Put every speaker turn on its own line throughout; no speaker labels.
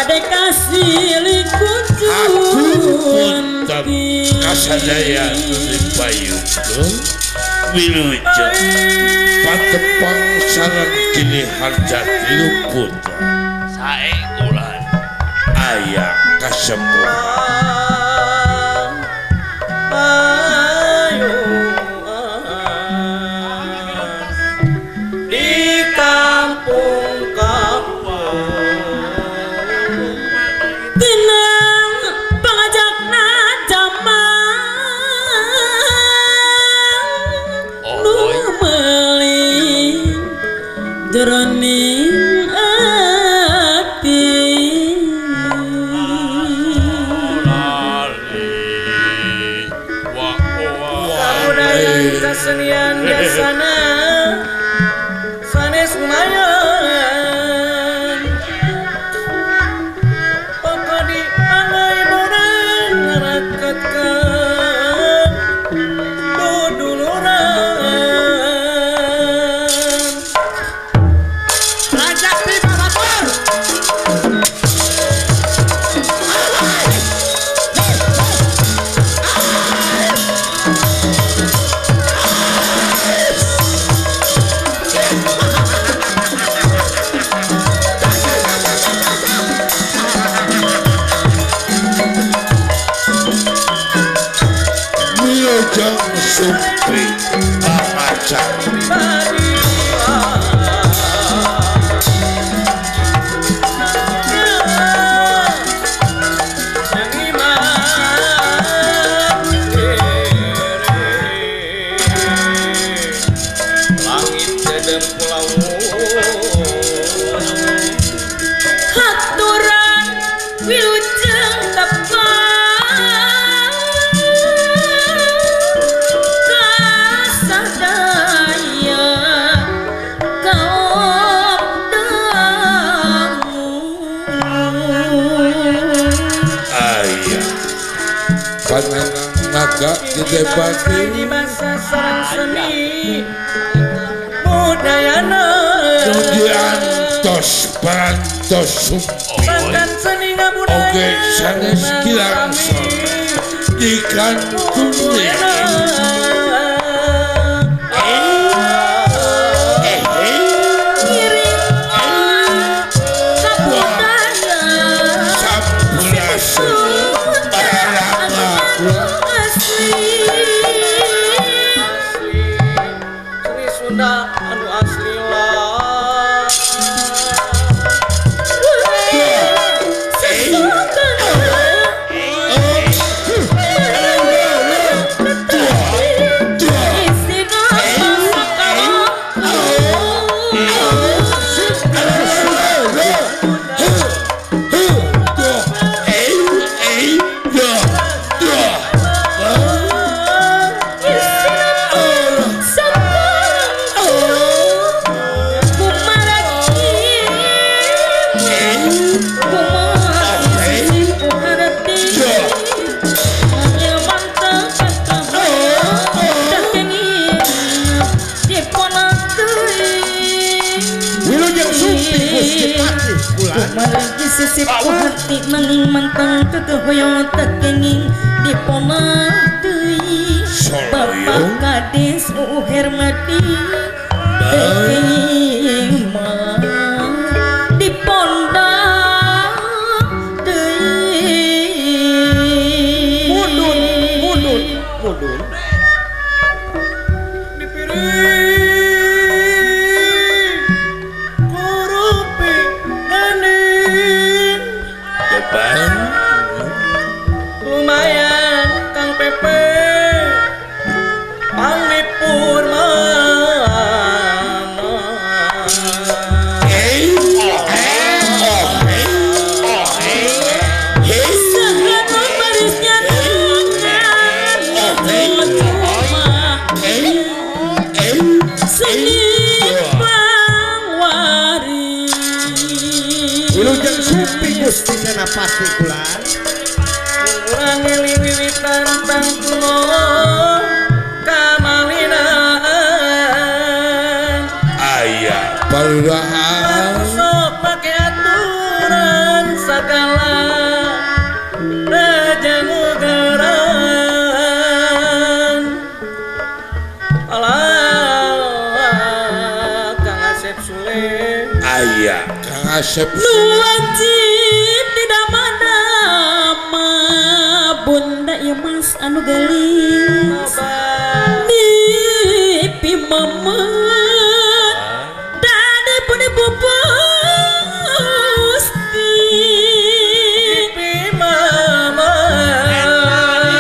Bade kasih
Atur kasadaya dipayungkeun wilujeng patepang sareng Kini Harja tilu putra
sae ulan
aya kasepuhan.
Di kampung-kampung
tenang pangajakna jamang nu meuli jroning ati.
Kabudayaan kesenian desana sanes lumayan pokok di pangaiburan ngaraketkeun duduluran.
Rajak di babatur.
Wilujeng Sumping pangacar
Langit dedem pulau
Haturan wilujeng tepang kasadaya kaum dangu.
Aya pananang naga gede bati
di masa sarang seni budayana
nu diantos parantos Sumping
sangkan seni ngabudaya
oge sanes kilangson dikantun.
Ngiring kabudaya
Sampurasun
anu asli.
Seni Sunda anu asli lah.
Wilujeng Sumping Gusti Patih kula.
Kumargi sisip hati nanging mantang kekehoyong tekenging dipona deui Bapak Kades UU Hermadi tekenging mah diponda deui.
Mundun, mundun, mundun.
Dipiring kurupi ganing
Depan
lumayan Kang Pepe panglipur mana.
Sehana barisnya tangan cuma seni pangwari.
Wilujeng Sumping Gusti Senapati kula.
Urang ngeling wiwitan tangkuno kamalinaan
aya parurahan
sok pake aturan. sagala raja ngugeran. Alah Kang Asep Sule
aya Kang Asep
nu wajib tidak mana Bunda Imas anu geulis Nipi mama dadi pun ibu pusti
Nipi mama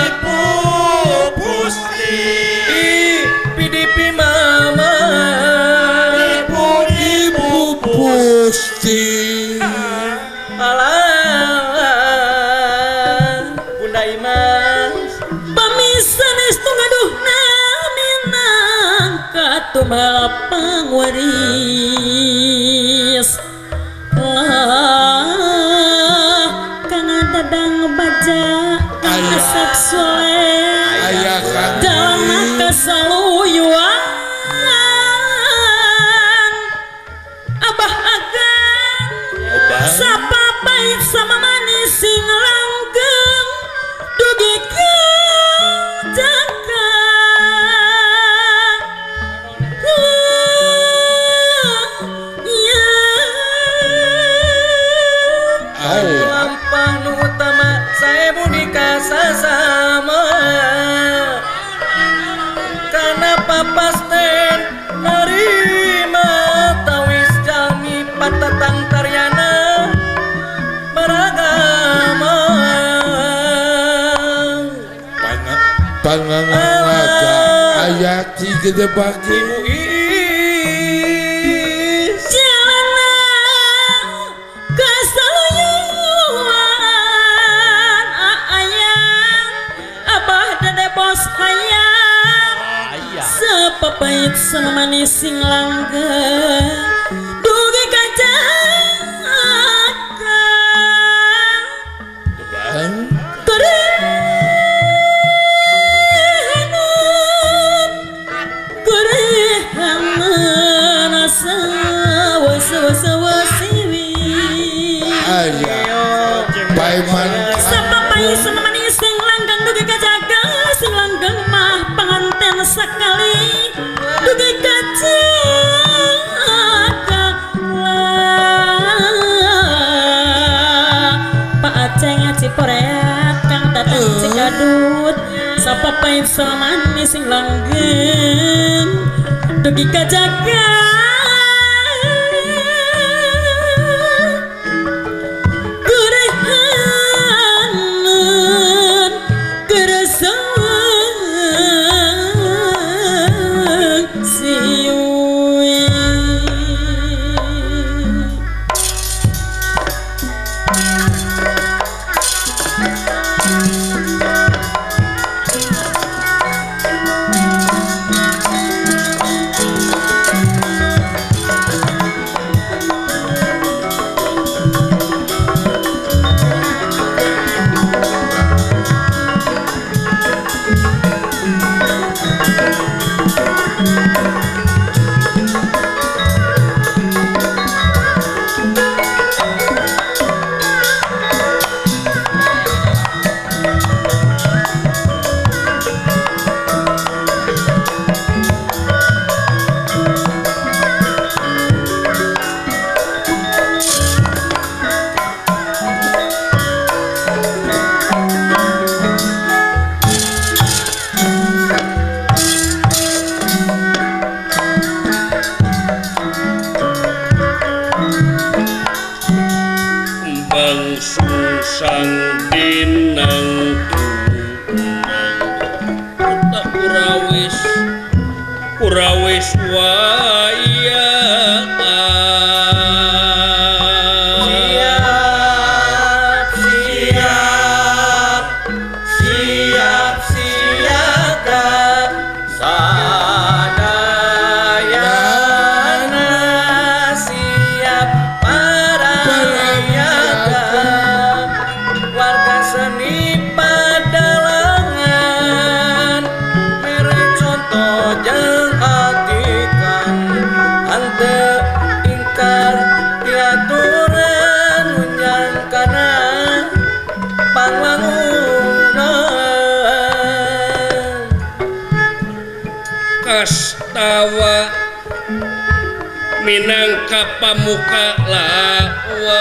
ibu pusti
Pidipi mama
ibu pusti.
Alah Bunda Imas
pamisanes tungaduhna minangka tumbal pangwaris lah Kang Dadang Baja Kang Asep Sule
Aya Kang
jalana kasaluyuan Abah Agan sapa pahit sama manis sing langgeng dugi ka jaka.
Aya
lampah nu utama sae budi kasasama kana papasten narima tawis jalmi patatang taryana beragama.
Pangangan aya ti gede bagi
Ibu Iis
jalana kasaluyuan ayang abah dede bos hayang sepapait sama manis sing langgeng dugi ka jaka
aya paiman
sapapai sama manis sing langgeng dugi ka jaga sing langgeng mah panganten sakali dugi ka jaga lah Pak Aceng Ciporeat Kang Tatang Cikadut sapapai sama manis sing langgeng dugi ka jaga
Bang sungsang dinang tak kurawis kurawis waya
siap siap siap siaga sadayana siap para niaga warga seni.
Kutawa minangka pamuka lawang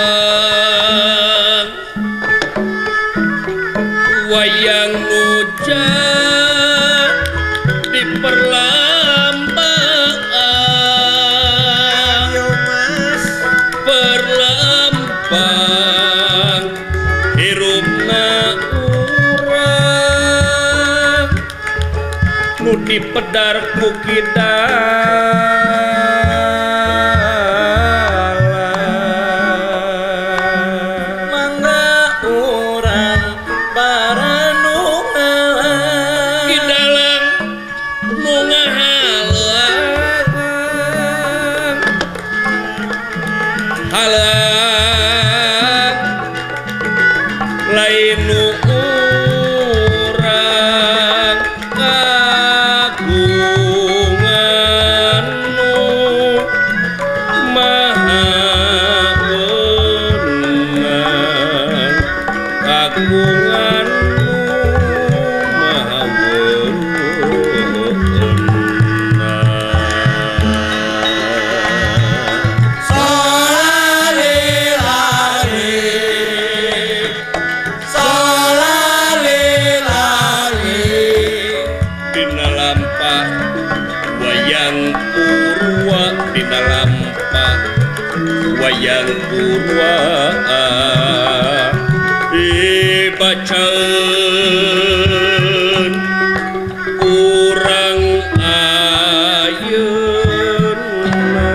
wayang nuja diperlambang perlambang hirupna urang nu dipedar ku kita.
Mangga urang baranungan
Di dalang nu ngahalang halang lain nu urang kagungan nu maha wenang kagungan nu maha wenang. Dina lampah wayang purwa, dina lampah wayang purwa dibacaeun urang ayeuna,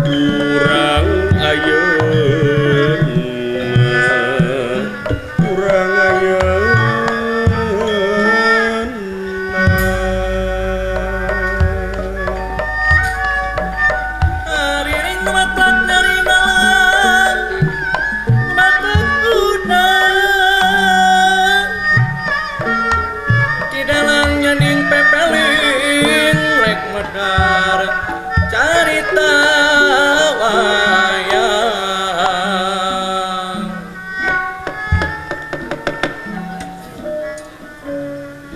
urang ayeuna, urang ayeuna.
Ariring nu matak dari dalang matak gudang di dalang nyanding pepeling rek medar carita wayang.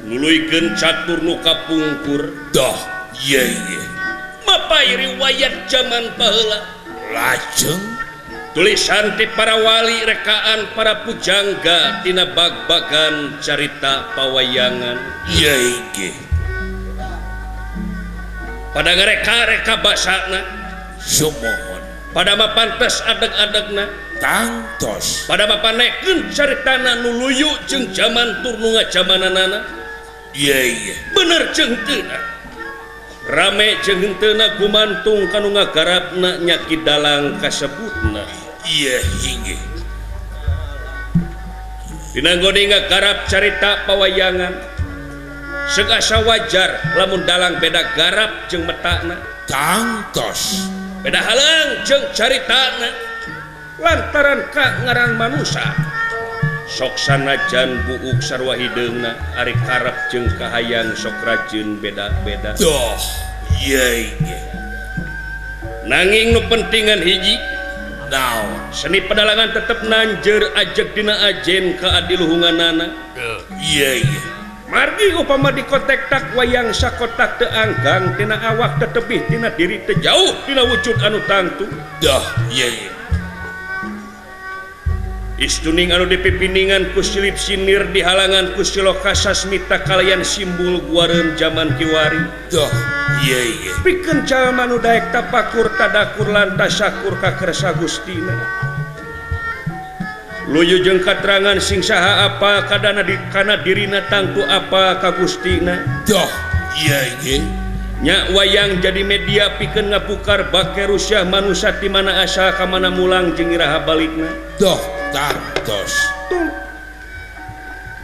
Nuluykeun catur nu kapungkur
Dah ye ye
mapai riwayat jaman baheula
lajeng
tulisan ti para wali rekaan para pujangga tina bag-bagan carita pawayangan
ye ye
pada ngareka-reka basana
sumohon
pada mapantes adeg-adegna
tangtos
pada mapanekeun caritana nu luyu jeung jaman tur nu ngajamananana
ye ye
bener jeung teuna rame jeung henteuna gumantung kanu ngagarapna nya Ki Dalang kasebutna
ye inggih
dina nggone ngagarap carita pawayangan seug asa wajar lamun dalang beda garap jeung metakna
tangtos
beda halang jeung caritana lantaran ka ngaran manusa sok sanajan buuk sarua hideungna ari karep jeung kahayang sok rajin beda-beda.
Doh ye ye
nanging nu pentingan hiji
naon
seni pedalangan tetep nanjer ajeg dina ajen kaadiluhunganana
ye ye
margi upama dikotek tak wayang sakotak teu anggang tina awak tetebih tina diri teu jauh tina wujud anu tangtu.
Dah ye ye
Istuning anu dipipiningan ku silip sinir dihalangan ku siloka sasmita kalayan simbol guareun jaman kiwari.
Dah ye ye
pikeun jalma nu daek tapakur tadakur lan tasakur ka kersa Gustina luyu jeung katerangan sing saha apa kadana di kana dirina tangtu apa ka Gustina.
Dah ye ye
nya wayang jadi media pikeun ngapukar bake rusyah manusa ti mana asal ka mana mulang jeung iraha balikna.
Dah tangtos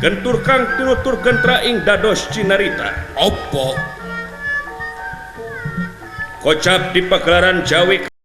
gentur kang tinutur gentra ing dados cinarita
opo
kocap di pagelaran Jawi.